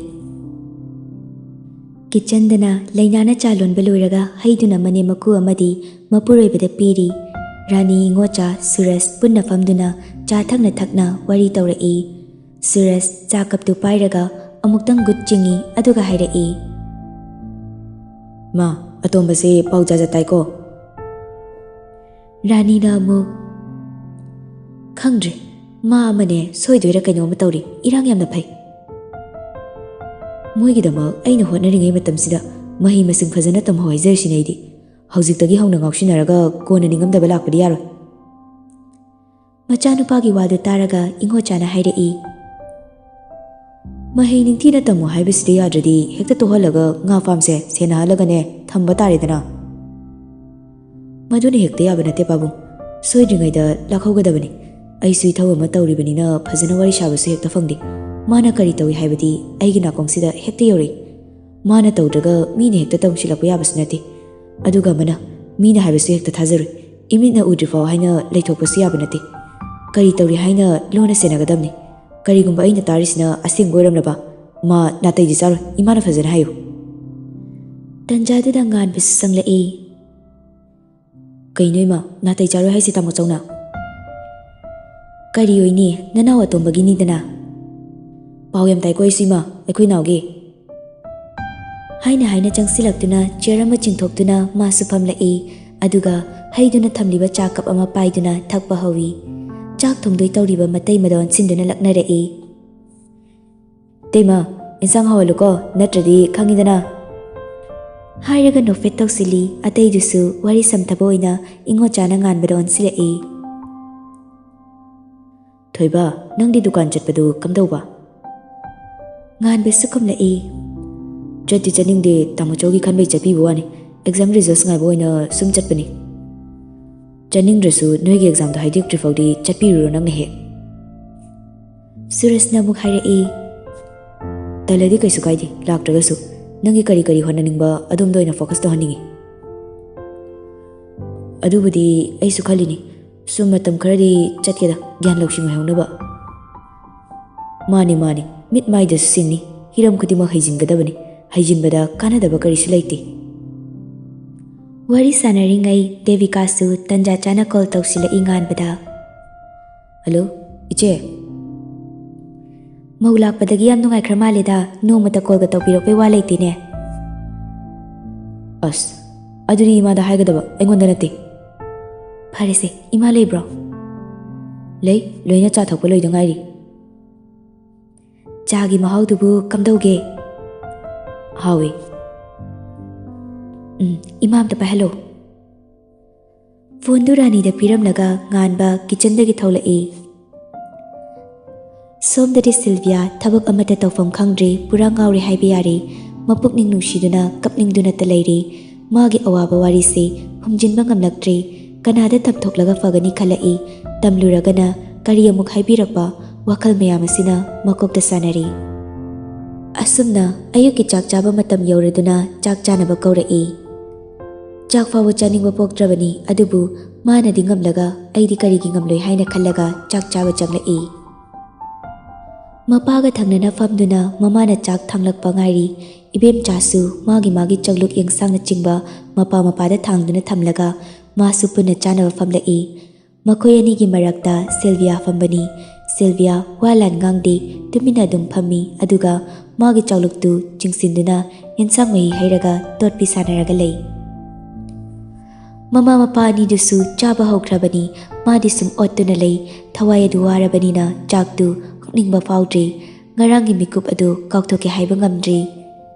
ꯀꯤꯠꯆꯟꯗꯅ ꯂꯩꯅꯥꯅ ꯆꯥ ꯂꯣꯟꯕ ꯂꯣꯏꯔꯒ ꯍꯩꯗꯨꯅ ꯃꯅꯦꯝ ꯃꯀꯨ ꯑꯃꯗꯤ ꯃꯄꯨꯔꯣꯏꯕꯗ ꯄꯤꯔꯤ꯫ ꯔꯥꯅꯤ, ꯏꯉꯣꯆꯥ, ꯁꯨꯔꯖ ꯄꯨꯟꯅ ꯐꯝꯗꯨꯅ ꯆꯥ ꯊꯛꯅ ꯊꯛꯅ ꯋꯥꯔꯤ ꯇꯧꯔꯛꯏ꯫ ꯁꯨꯔꯖ ꯆꯥ ꯀꯞꯇꯨ ꯄꯥꯏꯔꯒ ꯑꯃꯨꯛꯇꯪ ꯒꯨꯠ ꯆꯤꯡꯏ, ꯑꯗꯨꯒ ꯍꯥꯏꯔꯛꯏ, "ꯃꯥ, ꯑꯇꯣꯝꯕꯁꯦ ꯄꯥꯎ ꯖꯥꯠ ꯖꯥꯠ ꯇꯥꯏꯀꯣ?" ꯔꯥꯅꯤꯅ ꯑꯃꯨꯛ, "ꯈꯪꯗ꯭ꯔꯦ, ꯃꯥ ꯑꯃꯅꯦ ꯁꯣꯏꯗꯣꯏꯔꯥ ꯀꯩꯅꯣꯝꯃ ꯇꯧꯔꯤ, ꯏꯔꯥꯡ ꯌꯥꯝꯅ ꯐꯩ꯫ ꯃꯣꯏꯒꯤꯗꯃꯛ ꯑꯩꯅ ꯍꯣꯠꯅꯔꯤꯉꯩ ꯃꯇꯝꯁꯤꯗ ꯃꯍꯩ ꯃꯁꯤꯡ ꯐꯖꯅ ꯇꯝꯍꯧ ꯍꯥꯏꯖꯔꯤꯁꯤꯅꯦ ꯑꯩꯗꯤ꯫ ꯍꯧꯖꯤꯛꯇꯒꯤ ꯍꯧꯅ ꯉꯥꯎꯁꯤꯟꯅꯔꯒ ꯀꯣꯟꯅ ꯅꯤꯡꯉꯝꯗꯕ ꯂꯥꯛꯄꯗꯤ ꯌꯥꯔꯣꯏ꯫" ꯃꯆꯥꯅꯨꯄꯥꯒꯤ ꯋꯥꯗꯨ ꯇꯥꯔꯒ ꯏꯉꯣꯆꯥꯅ ꯍꯥꯏꯔꯛꯏ, "ꯃꯍꯩ ꯅꯤꯡꯊꯤꯅ ꯇꯝꯃꯨ ꯍꯥꯏꯕꯁꯤꯗ ꯌꯥꯗ꯭ꯔꯗꯤ ꯍꯦꯛꯇ ꯇꯣꯛꯍꯜꯂꯒ ꯉꯥ ꯐꯥꯝꯁꯦ ꯁꯦꯟꯅꯍꯜꯂꯒꯅꯦ ꯊꯝꯕ ꯇꯥꯔꯦꯗꯅ꯫ "ꯃꯗꯨꯅ ꯍꯦꯛꯇ ꯌꯥꯕ ꯅꯠꯇꯦ ꯄꯥꯕꯨꯡ꯫ ꯁꯣꯏꯗ꯭ꯔꯤꯉꯩꯗ ꯂꯥꯛꯍꯧꯒꯗꯕꯅꯤ꯫ ꯑꯩꯁꯨ ꯏꯊꯧ ꯑꯃ ꯇꯧꯔꯤꯕꯅꯤꯅ ꯐꯖꯅ ꯋꯥꯔꯤ ꯁꯥꯕꯁꯨ ꯍꯦꯛꯇ ꯐꯪꯗꯦ꯫ ꯃꯥꯅ ꯀꯔꯤ ꯇꯧꯏ ꯍꯥꯏꯕꯗꯤ ꯑꯩꯒꯤ ꯅꯥꯀꯣꯡꯁꯤꯗ ꯍꯦꯛꯇ ꯌꯧꯔꯛꯏ꯫ ꯃꯥꯅ ꯇꯧꯗ꯭ꯔꯒ ꯃꯤꯅ ꯍꯦꯛꯇ ꯇꯧꯁꯤꯜꯂꯛꯄ ꯌꯥꯕꯁꯨ ꯅꯠꯇꯦ꯫ ꯑꯗꯨꯒ ꯑꯃꯅ ꯃꯤꯅ ꯍꯥꯏꯕꯁꯨ ꯍꯦꯛꯇ ꯊꯥꯖꯔꯣꯏ꯫ ꯏꯃꯤꯠꯅ ꯎꯗ꯭ꯔꯤꯐꯥꯎ ꯍꯥꯏꯅ ꯂꯩꯊꯣꯛꯄꯁꯨ ꯌꯥꯕ ꯅꯠꯇꯦ꯫ ꯀꯔꯤ ꯇꯧꯔꯤ ꯍꯥꯏꯅ ꯂꯣꯟꯅ ꯁꯦꯟꯅꯒꯗꯕꯅꯤ꯫ ꯀꯔꯤꯒꯨꯝꯕ ꯑꯩꯅ ꯇꯥꯔꯤꯁꯤꯅ ꯑꯁꯦꯡꯕ ꯑꯣꯏꯔꯝꯂꯕ, ꯃꯥ ꯅꯥꯇꯩꯗꯤ ꯆꯥꯔꯣꯏ, ꯏꯃꯥꯅ ꯐꯖꯅ ꯍꯥꯏꯌꯨ꯫" ꯇꯟꯖꯥꯗꯨꯗ ꯉꯥꯟꯕꯁꯨ ꯆꯪꯂꯛꯏ꯫ "ꯀꯩꯅꯣ ꯏꯃꯥ, ꯅꯥꯇꯩ ꯆꯥꯔꯣꯏ ꯍꯥꯏꯁꯤ ꯇꯥꯃꯣ ꯆꯧꯅ?" "ꯀꯔꯤ ꯑꯣꯏꯅꯤ, ꯅꯅꯥꯎ ꯑꯇꯣꯝꯕꯒꯤꯅꯤꯗꯅ꯫ ꯄꯥꯎ ꯌꯥꯝ ꯇꯥꯏꯀꯣ ꯑꯩꯁꯨ ꯏꯃꯥ, ꯑꯩꯈꯣꯏ ꯅꯥꯎꯒꯤ꯫" ꯍꯥꯏꯅ ꯍꯥꯏꯅ ꯆꯪꯁꯤꯜꯂꯛꯇꯨꯅ ꯆꯤꯌꯔ ꯑꯃ ꯆꯤꯡꯊꯣꯛꯇꯨꯅ ꯃꯥꯁꯨ ꯐꯝꯂꯛꯏ꯫ ꯑꯗꯨꯒ ꯍꯩꯗꯨꯅ ꯊꯝꯂꯤꯕ ꯆꯥ ꯀꯞ ꯑꯃ ꯄꯥꯏꯗꯨꯅ ꯊꯛꯄ ꯍꯧꯏ꯫ ꯆꯥꯛ ꯊꯣꯡꯗꯣꯏ ꯇꯧꯔꯤꯕ ꯃꯇꯩ ꯃꯗꯣ ꯑꯣꯟꯁꯤꯟꯗꯨꯅ ꯂꯛꯅꯔꯛꯏ꯫ "ꯇꯩꯃ, ꯏꯟꯁꯥꯡ ꯍꯥꯎꯍꯜꯂꯨꯀꯣ, ꯅꯠꯇ꯭ꯔꯗꯤ ꯈꯪꯉꯤꯗꯅ꯫" ꯍꯥꯏꯔꯒ ꯅꯣꯛꯐꯦꯠ ꯇꯧꯁꯤꯜꯂꯤ꯫ ꯑꯇꯩꯗꯨꯁꯨ ꯋꯥꯔꯤ ꯁꯝꯊꯕ ꯑꯣꯏꯅ ꯏꯉꯣꯆꯥꯅ ꯉꯥꯟꯕꯗ ꯑꯣꯟꯁꯤꯜꯂꯛꯏ꯫ "ꯊꯣꯏꯕ, ꯅꯪꯗꯤ ꯗꯨꯀꯥꯟ ꯆꯠꯄꯗꯨ ꯀꯝꯗꯧꯕ?" ꯉꯥꯟꯕꯁꯨ ꯈꯨꯝꯂꯛꯏ꯫ "ꯆꯠꯇꯤ ꯆꯠꯅꯤꯡꯗꯦ, ꯇꯥꯃꯣꯆꯧꯒꯤ ꯈꯟꯕꯩ ꯆꯠꯄꯤꯕ ꯋꯥꯅꯤ꯫ ꯑꯦꯛꯖꯥꯝ ꯔꯤꯖꯜꯁ ꯉꯥꯏꯕ ꯑꯣꯏꯅ ꯁꯨꯝ ꯆꯠꯄꯅꯤ꯫ ꯆꯠꯅꯤꯡꯗ꯭ꯔꯁꯨ ꯅꯣꯏꯒꯤ ꯑꯦꯛꯖꯥꯝꯗꯣ ꯍꯥꯏꯗꯣꯛꯇ꯭ꯔꯤ ꯐꯥꯎꯗꯤ ꯆꯠꯄꯤꯔꯨꯔꯣ ꯅꯪꯅ ꯍꯦꯛ꯫" ꯁꯨꯔꯖꯅ ꯑꯃꯨꯛ ꯍꯥꯏꯔꯛꯏ꯫ "ꯇꯜꯂꯗꯤ ꯀꯩꯁꯨ ꯀꯥꯏꯗꯦ, ꯂꯥꯛꯇ꯭ꯔꯒꯁꯨ꯫ ꯅꯪꯒꯤ ꯀꯔꯤ ꯀꯔꯤ ꯍꯣꯠꯅꯅꯤꯡꯕ ꯑꯗꯣꯝꯗ ꯑꯣꯏꯅ ꯐꯣꯀꯁ ꯇꯧꯍꯟꯅꯤꯡꯉꯤ꯫" "ꯑꯗꯨꯕꯨꯗꯤ ꯑꯩꯁꯨ ꯈꯜꯂꯤꯅꯤ꯫ ꯁꯨꯝ ꯃꯇꯝ ꯈꯔꯗꯤ ꯆꯠꯀꯦꯗ, ꯒ꯭ꯌꯥꯟ ꯂꯧꯁꯤꯡ ꯑꯣꯏꯍꯧꯅꯕ꯫" "ꯃꯥꯅꯤ, ꯃꯥꯅꯤ, ꯃꯤꯠ ꯃꯥꯏꯗꯁꯨ ꯁꯤꯡꯅꯤ꯫ ꯍꯤꯔꯝ ꯈꯨꯗꯤꯡꯃꯛ ꯍꯩꯖꯤꯟꯒꯗꯕꯅꯤ꯫ ꯍꯩꯖꯤꯟꯕꯗ ꯀꯥꯟꯅꯗꯕ ꯀꯔꯤꯁꯨ ꯂꯩꯇꯦ꯫" ꯋꯥꯔꯤ ꯁꯥꯟꯅꯔꯤꯉꯩ ꯗꯦꯕꯤꯀꯥꯁꯨ ꯇꯟꯖꯥ ꯆꯥꯅ ꯀꯣꯜ ꯇꯧꯁꯤꯜꯂꯛꯏ ꯉꯥꯟꯕꯗ꯫ "ꯍꯜꯂꯣ, ꯏꯆꯦ꯫" "ꯃꯧ ꯂꯥꯛꯄꯗꯒꯤ ꯌꯥꯝ ꯅꯨꯡꯉꯥꯏꯈ꯭ꯔ ꯃꯥꯜꯂꯦꯗ, ꯅꯣꯡꯃꯇ ꯀꯣꯜꯒ ꯇꯧꯕꯤꯔꯛꯄꯩ ꯋꯥ ꯂꯩꯇꯦꯅꯦ꯫" "ꯑꯁ, ꯑꯗꯨꯗꯤ ꯏꯃꯥꯗ ꯍꯥꯏꯒꯗꯕ, ꯑꯩꯉꯣꯟꯗ ꯅꯠꯇꯦ꯫" "ꯐꯔꯦꯁꯦ, ꯏꯃꯥ ꯂꯩꯕ꯭ꯔꯣ?" "ꯂꯩ, ꯂꯣꯏꯅ ꯆꯥ ꯊꯛꯄ ꯂꯣꯏꯗ ꯉꯥꯏꯔꯤ꯫" "ꯆꯥꯒꯤ ꯃꯍꯥꯎꯗꯨꯕꯨ ꯀꯝꯗꯧꯒꯦ?" "ꯍꯥꯎꯏ꯫" "ꯎꯝ, ꯏꯃꯥ ꯑꯝꯇ ꯄꯥꯏꯍꯜꯂꯣ꯫" ꯐꯣꯟꯗꯨ ꯔꯥꯅꯤꯗ ꯄꯤꯔꯝꯂꯒ ꯉꯥꯟꯕ ꯀꯤꯆꯟꯗꯒꯤ ꯊꯣꯛꯂꯛꯏ꯫ ꯁꯣꯝꯗꯗꯤ ꯁꯤꯜꯚꯤꯌꯥ ꯊꯕꯛ ꯑꯃꯠꯇ ꯇꯧꯐꯝ ꯈꯪꯗ꯭ꯔꯦ, ꯄꯨꯔꯥ ꯉꯥꯎꯔꯦ ꯍꯥꯏꯕ ꯌꯥꯔꯦ꯫ ꯃꯄꯨꯛꯅꯤꯡ ꯅꯨꯡꯁꯤꯗꯨꯅ ꯀꯞꯅꯤꯡꯗꯨꯅꯇ ꯂꯩꯔꯦ꯫ ꯃꯥꯒꯤ ꯑꯋꯥꯕ ꯋꯥꯔꯤꯁꯤ ꯈꯨꯝꯖꯤꯟꯕ ꯉꯝꯂꯛꯇ꯭ꯔꯦ꯫ ꯀꯅꯥꯗ ꯇꯝꯊꯣꯛꯂꯒ ꯐꯒꯅꯤ ꯈꯜꯂꯛꯏ꯫ ꯇꯝꯂꯨꯔꯒꯅ ꯀꯔꯤ ꯑꯃꯨꯛ ꯍꯥꯏꯕꯤꯔꯛꯄ? ꯋꯥꯈꯜ ꯃꯌꯥꯝ ꯑꯁꯤꯅ ꯃꯀꯣꯛꯇ ꯁꯥꯟꯅꯔꯤ꯫ ꯑꯁꯨꯝꯅ ꯑꯌꯨꯛꯀꯤ ꯆꯥꯛ ꯆꯥꯕ ꯃꯇꯝ ꯌꯧꯔꯗꯨꯅ ꯆꯥꯛ ꯆꯥꯅꯕ ꯀꯧꯔꯛꯏ꯫ ꯆꯥꯛ ꯐꯥꯎꯕ ꯆꯥꯅꯤꯡꯕ ꯄꯣꯛꯇ꯭ꯔꯕꯅꯤ, ꯑꯗꯨꯕꯨ ꯃꯥꯅꯗꯤ ꯉꯝꯂꯒ ꯑꯩꯗꯤ ꯀꯔꯤꯒꯤ ꯉꯝꯂꯣꯏ ꯍꯥꯏꯅ ꯈꯜꯂꯒ ꯆꯥꯛ ꯆꯥꯕ ꯆꯪꯂꯛꯏ꯫ ꯃꯄꯥꯒ ꯊꯪꯅꯅ ꯐꯝꯗꯨꯅ ꯃꯃꯥꯅ ꯆꯥꯛ ꯊꯥꯡꯂꯛꯄ ꯉꯥꯏꯔꯤ꯫ ꯏꯕꯦꯝꯆꯥꯁꯨ ꯃꯥꯒꯤ ꯃꯥꯒꯤ ꯆꯥꯛꯂꯨꯛ ꯌꯦꯡꯁꯥꯡꯅꯆꯤꯡꯕ ꯃꯄꯥ ꯃꯄꯥꯗ ꯊꯥꯡꯗꯨꯅ ꯊꯝꯂꯒ ꯃꯥꯁꯨ ꯄꯨꯟꯅ ꯆꯥꯅꯕ ꯐꯝꯂꯛꯏ꯫ ꯃꯈꯣꯏ ꯑꯅꯤꯒꯤ ꯃꯔꯛꯇ ꯁꯤꯜꯚꯤꯌꯥ ꯐꯝꯕꯅꯤ꯫ ꯁꯤꯜꯚꯤꯌꯥ ꯋꯥ ꯂꯥꯟ ꯉꯥꯡꯗꯦ, ꯇꯨꯃꯤꯟꯅ ꯑꯗꯨꯝ ꯐꯝꯃꯤ, ꯑꯗꯨꯒ ꯃꯥꯒꯤ ꯆꯥꯎꯂꯨꯛꯇꯨ ꯆꯤꯡꯁꯤꯟꯗꯨꯅ ꯌꯦꯟꯁꯥꯡ ꯃꯍꯤ ꯍꯩꯔꯒ ꯇꯣꯠꯄꯤ ꯁꯥꯟꯅꯔꯒ ꯂꯩ꯫ ꯃꯃꯥ ꯃꯄꯥ ꯑꯅꯤꯗꯨꯁꯨ ꯆꯥꯕ ꯍꯧꯈ꯭ꯔꯕꯅꯤ꯫ ꯃꯥꯗꯤ ꯁꯨꯝ ꯑꯣꯠꯇꯨꯅ ꯂꯩ꯫ ꯊꯋꯥꯏ ꯑꯗꯨ ꯋꯥꯔꯕꯅꯤꯅ ꯆꯥꯛꯇꯨ ꯍꯨꯛꯅꯤꯡꯕ ꯐꯥꯎꯗ꯭ꯔꯤ꯫ ꯉꯔꯥꯡꯒꯤ ꯃꯤꯀꯨꯞ ꯑꯗꯨ ꯀꯥꯎꯊꯣꯛꯀꯦ ꯍꯥꯏꯕ ꯉꯝꯗ꯭ꯔꯤ꯫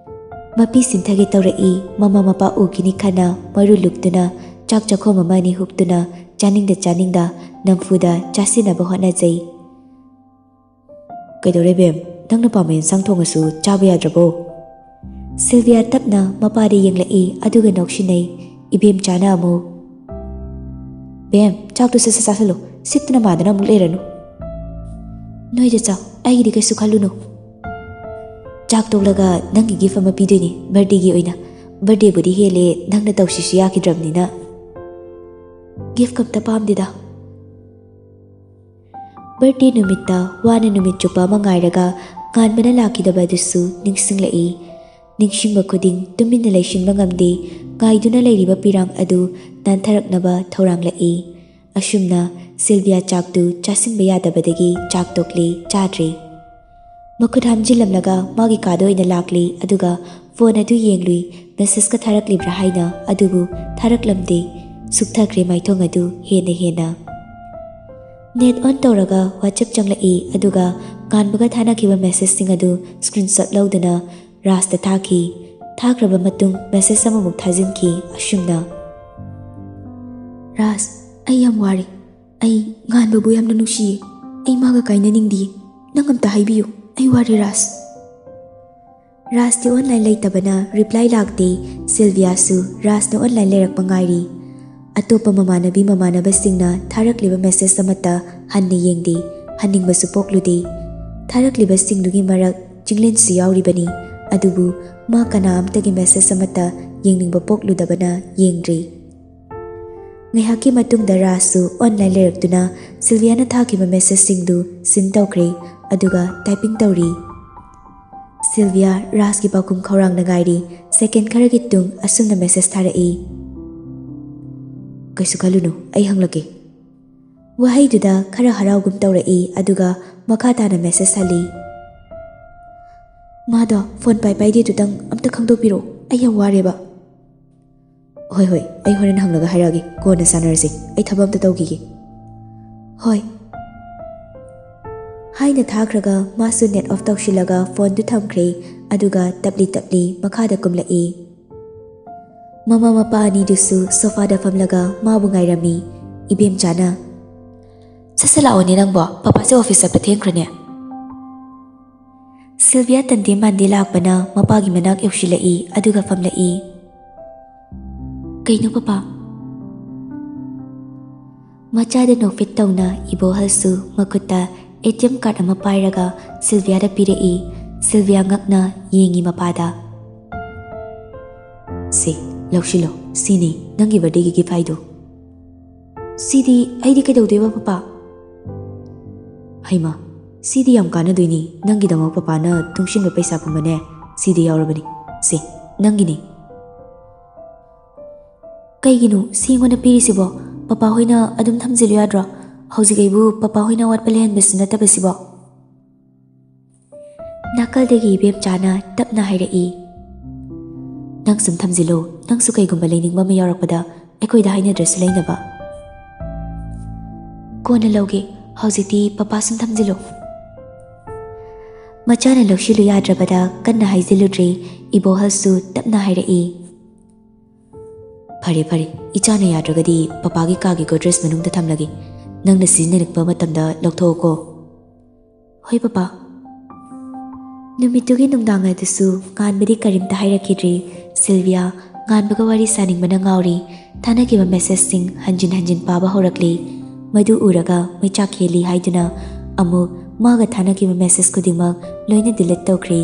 ꯃꯄꯤ ꯁꯤꯟꯊꯒꯦ ꯇꯧꯔꯛꯏ꯫ ꯃꯃꯥ ꯃꯄꯥ ꯎꯈꯤꯅꯤ ꯈꯟꯅ ꯃꯔꯨ ꯂꯨꯛꯇꯨꯅ ꯆꯥꯛ ꯆꯥꯛꯈꯣꯝ ꯑꯃ ꯑꯅꯤ ꯍꯨꯛꯇꯨꯅ ꯆꯥꯅꯤꯡꯗ ꯆꯥꯅꯤꯡꯗ ꯅꯝꯐꯨꯗ ꯆꯥꯁꯤꯟꯅꯕ ꯍꯣꯠꯅꯖꯩ꯫ "ꯀꯩꯗꯧꯔꯦ ꯕꯦꯝ? ꯅꯪꯅ ꯄꯥꯝꯕ ꯌꯦꯟꯁꯥꯡ ꯊꯣꯡꯉꯁꯨ ꯆꯥꯕ ꯌꯥꯗ꯭ꯔꯕꯣ?" ꯁꯤꯜꯚꯤꯌꯥ ꯇꯞꯅ ꯃꯄꯥꯗ ꯌꯦꯡꯂꯛꯏ, ꯑꯗꯨꯒ ꯅꯣꯛꯁꯤꯟꯅꯩ꯫ ꯏꯕꯦꯝꯆꯥꯅ ꯑꯃꯨꯛ, "ꯕꯦꯝ, ꯆꯥꯛꯇꯨ ꯁꯠ ꯁꯠ ꯆꯥꯁꯤꯜꯂꯨ, ꯁꯤꯠꯇꯨꯅ ꯃꯥꯗꯅ ꯑꯃꯨꯛ ꯂꯩꯔꯅꯨ꯫ ꯅꯣꯏꯗ ꯆꯥꯎ, ꯑꯩꯒꯤꯗꯤ ꯀꯩꯁꯨ ꯈꯜꯂꯨꯅꯨ꯫ ꯆꯥꯛ ꯇꯣꯛꯂꯒ ꯅꯪꯒꯤ ꯒꯤꯐ ꯑꯃ ꯄꯤꯗꯣꯏꯅꯤ, ꯕꯔꯗꯦꯒꯤ ꯑꯣꯏꯅ꯫ ꯕꯔꯗꯦꯕꯨꯗꯤ ꯍꯦꯜꯂꯦ, ꯅꯪꯅ ꯇꯧꯁꯤꯁꯨ ꯌꯥꯈꯤꯗ꯭ꯔꯕꯅꯤꯅ꯫ ꯒꯤꯐ ꯀꯝꯇ ꯄꯥꯝꯗꯦꯗ꯫" ꯕꯔꯗꯦ ꯅꯨꯃꯤꯠꯇ ꯋꯥꯅ ꯅꯨꯃꯤꯠ ꯆꯨꯞꯄ ꯑꯃ ꯉꯥꯏꯔꯒ ꯉꯥꯟꯕꯅ ꯂꯥꯛꯈꯤꯗꯕ ꯑꯗꯨꯁꯨ ꯅꯤꯡꯁꯤꯡꯂꯛꯏ꯫ ꯅꯤꯡꯁꯤꯡꯕ ꯈꯨꯗꯤꯡ ꯇꯨꯃꯤꯟꯅ ꯂꯩꯁꯤꯟꯕ ꯉꯝꯗꯦ꯫ ꯉꯥꯏꯗꯨꯅ ꯂꯩꯔꯤꯕ ꯄꯤꯔꯥꯡ ꯑꯗꯨ ꯅꯥꯟꯊꯔꯛꯅꯕ ꯊꯧꯔꯥꯡꯂꯛꯏ꯫ ꯑꯁꯨꯝꯅ ꯁꯤꯜꯚꯤꯌꯥ ꯆꯥꯛꯇꯨ ꯆꯥꯁꯤꯟꯕ ꯌꯥꯗꯕꯗꯒꯤ ꯆꯥꯛ ꯇꯣꯛꯂꯦ, ꯆꯥꯗ꯭ꯔꯦ꯫ ꯃꯈꯨꯠ ꯍꯥꯝꯖꯤꯜꯂꯝꯂꯒ ꯃꯥꯒꯤ ꯀꯥꯗ ꯑꯣꯏꯅ ꯂꯥꯛꯂꯦ, ꯑꯗꯨꯒ ꯐꯣꯟ ꯑꯗꯨ ꯌꯦꯡꯂꯨꯏ, ꯃꯦꯁꯦꯖꯀ ꯊꯥꯔꯛꯂꯤꯕ꯭ꯔꯥ ꯍꯥꯏꯅ, ꯑꯗꯨꯕꯨ ꯊꯥꯔꯛꯂꯝꯗꯦ꯫ ꯁꯨꯛꯊꯈ꯭ꯔꯦ ꯃꯥꯏꯊꯣꯡ ꯑꯗꯨ ꯍꯦꯟꯅ ꯍꯦꯟꯅ꯫ ꯅꯦꯠ ꯑꯣꯟ ꯇꯧꯔꯒ ꯋꯥꯆꯞ ꯆꯪꯂꯛꯏ, ꯑꯗꯨꯒ ꯉꯥꯟꯕꯒ ꯊꯥꯅꯈꯤꯕ ꯃꯦꯁꯦꯖꯁꯤꯡ ꯑꯗꯨ ꯁ꯭ꯀ꯭ꯔꯤꯟꯁꯣꯠ ꯂꯧꯗꯨꯅ ꯔꯥꯖꯇ ꯊꯥꯈꯤ꯫ ꯊꯥꯈ꯭ꯔꯕ ꯃꯇꯨꯡ ꯃꯦꯁꯦꯖ ꯑꯃꯃꯨꯛ ꯊꯥꯖꯤꯟꯈꯤ, ꯑꯁꯨꯝꯅ, "ꯔꯥꯖ, ꯑꯩ ꯌꯥꯝ ꯋꯥꯔꯦ꯫ ꯑꯩ ꯉꯥꯟꯕꯕꯨ ꯌꯥꯝꯅ ꯅꯨꯡꯁꯤꯌꯦ꯫ ꯑꯩ ꯃꯥꯒ ꯀꯥꯏꯅꯅꯤꯡꯗꯤꯌꯦ꯫ ꯅꯪ ꯑꯝꯇ ꯍꯥꯏꯕꯤꯌꯨ꯫ ꯑꯩ ꯋꯥꯔꯦ ꯔꯥꯖ꯫" ꯔꯥꯖꯇꯤ ꯑꯣꯟꯂꯥꯏꯟ ꯂꯩꯇꯕꯅ ꯔꯤꯄ꯭ꯂꯥꯏ ꯂꯥꯛꯇꯦ꯫ ꯁꯤꯜꯚꯤꯌꯥꯁꯨ ꯔꯥꯖꯅ ꯑꯣꯟꯂꯥꯏꯟ ꯂꯩꯔꯛꯄ ꯉꯥꯏꯔꯤ꯫ ꯑꯇꯣꯞꯄ ꯃꯃꯥꯟꯅꯕꯤ ꯃꯃꯥꯟꯅꯕꯁꯤꯡꯅ ꯊꯥꯔꯛꯂꯤꯕ ꯃꯦꯁꯦꯖ ꯑꯃꯠꯇ ꯍꯟꯅ ꯌꯦꯡꯗꯦ, ꯍꯟꯅꯤꯡꯕꯁꯨ ꯄꯣꯛꯂꯨꯗꯦ꯫ ꯊꯥꯔꯛꯂꯤꯕꯁꯤꯡꯗꯨꯒꯤ ꯃꯔꯛ ꯆꯤꯡꯂꯦꯟꯁꯨ ꯌꯥꯎꯔꯤꯕꯅꯤ, ꯑꯗꯨꯕꯨ ꯃꯥ ꯀꯅꯥ ꯑꯃꯠꯇꯒꯤ ꯃꯦꯁꯦꯖ ꯑꯃꯠꯇ ꯌꯦꯡꯅꯤꯡꯕ ꯄꯣꯛꯂꯨꯗꯕꯅ ꯌꯦꯡꯗ꯭ꯔꯤ꯫ ꯉꯥꯏꯍꯥꯛꯀꯤ ꯃꯇꯨꯡꯗ ꯔꯥꯖꯁꯨ ꯑꯣꯟꯂꯥꯏꯟ ꯂꯩꯔꯛꯇꯨꯅ ꯁꯤꯜꯚꯤꯌꯥꯅ ꯊꯥꯈꯤꯕ ꯃꯦꯁꯦꯖꯁꯤꯡꯗꯨ ꯁꯤꯟ ꯇꯧꯈ꯭ꯔꯦ, ꯑꯗꯨꯒ ꯇꯥꯏꯄꯤꯡ ꯇꯧꯔꯤ꯫ ꯁꯤꯜꯚꯤꯌꯥ ꯔꯥꯖꯀꯤ ꯄꯥꯎꯈꯨꯝ ꯈꯧꯔꯥꯡꯅ ꯉꯥꯏꯔꯤ꯫ ꯁꯦꯀꯦꯟ ꯈꯔꯒꯤ ꯇꯨꯡ ꯑꯁꯨꯝꯅ ꯃꯦꯁꯦꯖ ꯊꯥꯔꯛꯏ, "ꯀꯩꯁꯨ ꯈꯜꯂꯨꯅꯨ, ꯑꯩ ꯍꯪꯂꯛꯀꯦ"꯫ ꯋꯥꯍꯩꯗꯨꯗ ꯈꯔ ꯍꯔꯥꯎꯒꯨꯝ ꯇꯧꯔꯛꯏ, ꯑꯗꯨꯒ ꯃꯈꯥ ꯇꯥꯅ ꯃꯦꯁꯦꯖ ꯍꯜꯂꯤ, "ꯃꯥꯗꯣ ꯐꯣꯟ ꯄꯥꯏ ꯄꯥꯏꯗꯦ, ꯑꯗꯨꯇꯪ ꯑꯝꯇ ꯈꯪꯗꯣꯛꯄꯤꯔꯛꯑꯣ, ꯑꯩ ꯌꯥꯝ ꯋꯥꯔꯦꯕ"꯫ "ꯍꯣꯏ, ꯍꯣꯏ, ꯑꯩ ꯍꯣꯔꯦꯟ ꯍꯪꯂꯒ ꯍꯥꯏꯔꯛꯑꯒꯦ, ꯀꯣꯟꯅ ꯁꯥꯟꯅꯔꯁꯤ, ꯑꯩ ꯊꯕꯛ ꯑꯝꯇ ꯇꯧꯈꯤꯒꯦ"꯫ "ꯍꯣꯏ"꯫ ꯍꯥꯏꯅ ꯊꯥꯈ꯭ꯔꯒ ꯃꯥꯁꯨ ꯅꯦꯠ ꯑꯣꯐ ꯇꯧꯁꯤꯜꯂꯒ ꯐꯣꯟꯗꯨ ꯊꯝꯈ꯭ꯔꯦ, ꯑꯗꯨꯒ ꯇꯞꯂꯤ ꯇꯞꯂꯤ ꯃꯈꯥꯗ ꯀꯨꯝꯂꯛꯏ꯫ ꯃꯃꯥ ꯃꯄꯥ ꯑꯅꯤꯗꯨꯁꯨ ꯁꯣꯐꯥꯗ ꯐꯝꯂꯒ ꯃꯥꯕꯨ ꯉꯥꯏꯔꯝꯃꯤ꯫ ꯏꯕꯦꯝꯆꯥꯅ, "ꯁꯠ ꯁꯠ ꯂꯥꯛꯑꯣꯅꯦ ꯅꯪꯕꯣ, ꯄꯄꯥꯁꯦ ꯑꯣꯐꯤꯁ ꯆꯠꯄ ꯊꯦꯡꯈ꯭ꯔꯅꯦ"꯫ ꯁꯤꯜꯚꯤꯌꯥ ꯇꯟꯗꯦ ꯃꯥꯟꯗꯦ ꯂꯥꯛꯄꯅ ꯃꯄꯥꯒꯤ ꯃꯅꯥꯛ ꯌꯧꯁꯤꯜꯂꯛꯏ, ꯑꯗꯨꯒ ꯐꯝꯂꯛꯏ꯫ "ꯀꯩꯅꯣ ꯄꯄꯥ?" ꯃꯆꯥꯗ ꯅꯣꯛꯐꯦꯠ ꯇꯧꯅ ꯏꯕꯣꯍꯜꯁꯨ ꯃꯈꯨꯠꯇ ꯑꯦ ꯇꯤ ꯑꯦꯝ ꯀꯥꯔꯗ ꯑꯃ ꯄꯥꯏꯔꯒ ꯁꯤꯜꯚꯤꯌꯥꯗ ꯄꯤꯔꯛꯏ꯫ ꯁꯤꯜꯚꯤꯌꯥ ꯉꯛꯅ ꯌꯦꯡꯉꯤ ꯃꯄꯥꯗ꯫ "ꯁꯦ, ꯂꯧꯁꯤꯜꯂꯣ, ꯁꯤꯅꯤ ꯅꯪꯒꯤ ꯕꯥꯔꯗꯦꯒꯤ ꯒꯤꯐ ꯍꯥꯏꯗꯣ"꯫ "ꯁꯤꯗꯤ ꯑꯩꯗꯤ ꯀꯩꯗꯧꯗꯣꯏꯕ ꯄꯄꯥ?" "ꯍꯩꯃꯥ, ꯁꯤꯗꯤ ꯌꯥꯝ ꯀꯥꯟꯅꯗꯣꯏꯅꯤ, ꯅꯪꯒꯤꯗꯃꯛ ꯄꯄꯥꯅ ꯇꯨꯡꯁꯤꯟꯕ ꯄꯩꯁꯥ ꯄꯨꯝꯕꯅꯦ ꯁꯤꯗ ꯌꯥꯎꯔꯕꯅꯤ꯫ ꯁꯦ, ꯅꯪꯒꯤꯅꯤ"꯫ "ꯀꯩꯒꯤꯅꯣ ꯁꯤ ꯑꯩꯉꯣꯟꯗ ꯄꯤꯔꯤꯁꯤꯕꯣ? ꯄꯄꯥ ꯍꯣꯏꯅ ꯑꯗꯨꯝ ꯊꯝꯖꯤꯜꯂꯨ ꯌꯥꯗ꯭ꯔꯣ? ꯍꯧꯖꯤꯛ ꯑꯩꯕꯨ ꯄꯄꯥ ꯍꯣꯏꯅ ꯑꯋꯥꯠꯄ ꯂꯩꯍꯟꯕꯁꯨ ꯅꯠꯇꯕꯁꯤꯕꯣ"꯫ ꯅꯥꯀꯜꯗꯒꯤ ꯏꯕꯦꯝꯆꯥꯅ ꯇꯞꯅ ꯍꯥꯏꯔꯛꯏ, "ꯅꯪ ꯁꯨꯝ ꯊꯝꯖꯤꯜꯂꯨ, ꯅꯪꯁꯨ ꯀꯩꯒꯨꯝꯕ ꯂꯩꯅꯤꯡꯕ ꯑꯃ ꯌꯥꯎꯔꯛꯄꯗ ꯑꯩꯈꯣꯏꯗ ꯍꯥꯏꯅꯗ꯭ꯔꯁꯨ ꯂꯩꯅꯕ"꯫ "ꯀꯣꯟꯅ ꯂꯧꯒꯦ, ꯍꯧꯖꯤꯛꯇꯤ ꯄꯄꯥ ꯁꯨꯝ ꯊꯝꯖꯤꯜꯂꯨ"꯫ ꯃꯆꯥꯅ ꯂꯧꯁꯤꯜꯂꯨ ꯌꯥꯗ꯭ꯔꯕꯗ ꯀꯟꯅ ꯍꯥꯏꯖꯤꯜꯂꯨꯗ꯭ꯔꯦ꯫ ꯏꯕꯣꯍꯜꯁꯨ ꯇꯞꯅ ꯍꯥꯏꯔꯛꯏ, "ꯐꯔꯦ, ꯐꯔꯦ, ꯏꯆꯥꯅ ꯌꯥꯗ꯭ꯔꯒꯗꯤ ꯄꯄꯥꯒꯤ ꯀꯥꯒꯤ ꯒꯣꯗ꯭ꯔꯦꯖ ꯃꯅꯨꯡꯗ ꯊꯝꯂꯒꯦ, ꯅꯪꯅ ꯁꯤꯖꯤꯟꯅꯅꯤꯡꯕ ꯃꯇꯝꯗ ꯂꯧꯊꯣꯛꯎꯀꯣ"꯫ "ꯍꯣꯏ ꯄꯄꯥ"꯫ ꯅꯨꯃꯤꯠꯇꯨꯒꯤ ꯅꯨꯡꯗꯥꯡ ꯑꯗꯨꯁꯨ ꯉꯥꯟꯕꯗꯤ ꯀꯔꯤꯝꯇ ꯍꯥꯏꯔꯛꯈꯤꯗ꯭ꯔꯤ꯫ ꯁꯤꯜꯚꯤꯌꯥ ꯉꯥꯟꯕꯒ ꯋꯥꯔꯤ ꯁꯥꯅꯤꯡꯕꯅ ꯉꯥꯎꯔꯤ꯫ ꯊꯥꯅꯈꯤꯕ ꯃꯦꯁꯦꯖꯁꯤꯡ ꯍꯟꯖꯤꯟ ꯍꯟꯖꯤꯟ ꯄꯥꯕ ꯍꯧꯔꯛꯂꯤ꯫ ꯃꯗꯨ ꯎꯔꯒ ꯃꯩꯆꯥꯛ ꯍꯦꯜꯂꯤ ꯍꯥꯏꯗꯨꯅ ꯑꯃꯨꯛ ꯃꯥꯒ ꯊꯥꯅꯈꯤꯕ ꯃꯦꯁꯦꯖ ꯈꯨꯗꯤꯡꯃꯛ ꯂꯣꯏꯅ ꯗꯤꯂꯤꯠ ꯇꯧꯈ꯭ꯔꯦ꯫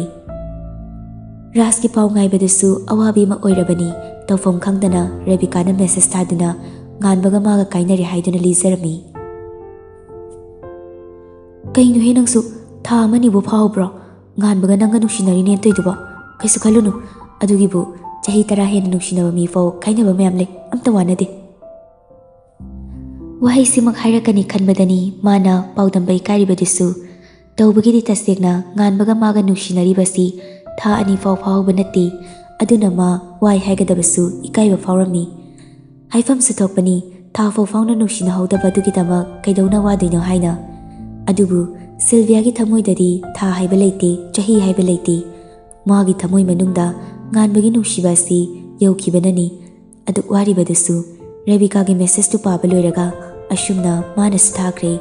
ꯔꯥꯖꯀꯤ ꯄꯥꯎ ꯉꯥꯏꯕꯗꯨꯁꯨ ꯑꯋꯥꯕꯤ ꯑꯃ ꯑꯣꯏꯔꯕꯅꯤ꯫ ꯇꯧꯐꯝ ꯈꯪꯗꯅ ꯔꯦꯕꯤꯀꯥꯅ ꯃꯦꯁꯦꯖ ꯊꯥꯗꯨꯅ ꯉꯥꯟꯕꯒ ꯃꯥꯒ ꯀꯥꯏꯅꯔꯦ ꯍꯥꯏꯗꯨꯅ ꯂꯤꯖꯔꯝꯃꯤ꯫ "ꯀꯩꯅꯣꯍꯦ ꯅꯪꯁꯨ? ꯊꯥ ꯑꯃꯅꯤꯕꯨ ꯐꯥꯍꯧꯕ꯭ꯔꯣ? ꯉꯥꯟꯕꯒ ꯅꯪꯒ ꯅꯨꯡꯁꯤꯅꯔꯤꯅꯦ ꯇꯧꯏꯗꯨꯕꯣ? ꯀꯩꯁꯨ ꯈꯜꯂꯨꯅꯨ꯫ ꯑꯗꯨꯒꯤꯕꯨ ꯆꯍꯤ ꯇꯔꯥ ꯍꯦꯟꯅ ꯅꯨꯡꯁꯤꯅꯕ ꯃꯤꯐꯥꯎ ꯀꯥꯏꯅꯕ ꯃꯌꯥꯝ ꯂꯩ꯫ ꯑꯝꯇ ꯋꯥꯅꯗꯦ꯫" ꯋꯥꯍꯩꯁꯤꯃꯛ ꯍꯥꯏꯔꯛꯀꯅꯤ ꯈꯟꯕꯗꯅꯤ ꯃꯥꯅ ꯄꯥꯎꯗꯝꯕ ꯏꯀꯥꯏꯔꯤꯕꯗꯨꯁꯨ꯫ ꯇꯧꯕꯒꯤꯗꯤ ꯇꯁꯦꯡꯅ ꯉꯥꯟꯕꯒ ꯃꯥꯒ ꯅꯨꯡꯁꯤꯅꯔꯤꯕꯁꯤ ꯊꯥ ꯑꯅꯤ ꯐꯥꯎ ꯐꯥꯍꯧꯕ ꯅꯠꯇꯦ꯫ ꯑꯗꯨꯅ ꯃꯥ ꯋꯥꯏ ꯍꯥꯏꯒꯗꯕꯁꯨ ꯏꯀꯥꯏꯕ ꯐꯥꯎꯔꯝꯃꯤ꯫ ꯍꯥꯏꯐꯝꯁꯨ ꯊꯣꯛꯄꯅꯤ, ꯊꯥ ꯐꯥꯎ ꯐꯥꯎꯅ ꯅꯨꯡꯁꯤꯅꯍꯧꯗꯕ ꯑꯗꯨꯒꯤꯗꯃꯛ ꯀꯩꯗꯧꯅ ꯋꯥꯗꯣꯏꯅꯣ ꯍꯥꯏꯅ꯫ ꯑꯗꯨꯕꯨ ꯁꯤꯜꯚꯤꯌꯥꯒꯤ ꯊꯃꯣꯏꯗꯗꯤ ꯊꯥ ꯍꯥꯏꯕ ꯂꯩꯇꯦ, ꯆꯍꯤ ꯍꯥꯏꯕ ꯂꯩꯇꯦ꯫ ꯃꯥꯒꯤ ꯊꯃꯣꯏ ꯃꯅꯨꯡꯗ ꯉꯥꯟꯕꯒꯤ ꯅꯨꯡꯁꯤꯕ ꯑꯁꯤ ꯌꯧꯈꯤꯕꯅꯅꯤ꯫ ꯑꯗꯨꯛ ꯋꯥꯔꯤꯕꯗꯨꯁꯨ ꯔꯦꯕꯤꯀꯥꯒꯤ ꯃꯦꯁꯦꯖꯇꯨ ꯄꯥꯕ ꯂꯣꯏꯔꯒ ꯑꯁꯨꯝꯅ ꯃꯥꯅꯁꯨ ꯊꯥꯈ꯭ꯔꯦ꯫